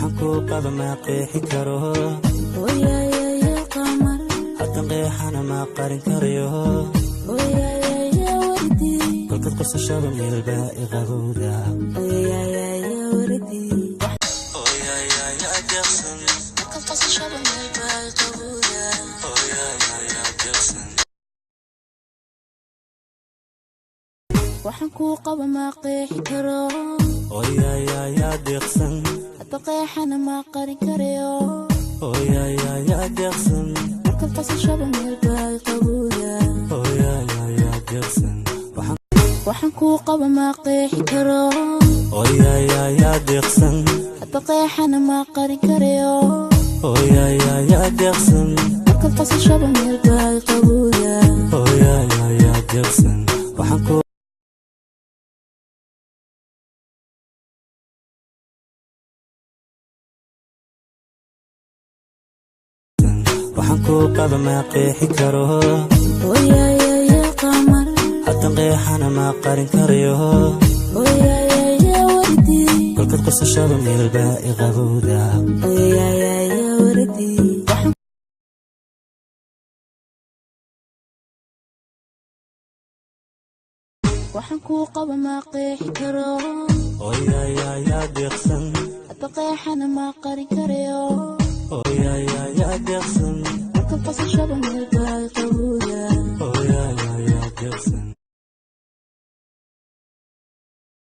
Waxaan kuu qaba ma qeexi karo. Oyayaya qamar. Haddan qeexana ma qarin karayo. Oyayaya wardi. Kolkad qosashada meelbaa i qabowda. Oyayaya wardi. Oyayaya deeqsan. Markaad qosashada meelbaa i qabowda. Oyayaya deeqsan. Waxaan kuu qaba ma qeexi karo. Oyayaya deeqsan. Hadda qeexana ma qarin karayo. Oyayaya deeqsan. Markaad qosashada meelbaa i qabowda. Oyayaya deeqsan. Waxaan kuu qaba ma qeexi karo. Oyayaya deeqsan. Hadda qeexana ma qarin karayo. Oyayaya deeqsan. Markaad qosashada meelbaa i qabowda. Oyayaya deeqsan. Waxaan kuu qaba ma qeexi karo. Oyayaya qamar. Haddan qeexana ma qarin karayo. Oyayaya wardi. Kolkad qosashada meelbaa i qabowda. Oyayaya wardi. Waxaan kuu qaba ma qeexi karo. Oyayaya deeqsan. Hadda qeexana ma qarin karayo. Oyayaya deeqsan. Markaad qosashada meelbaa i qabowda.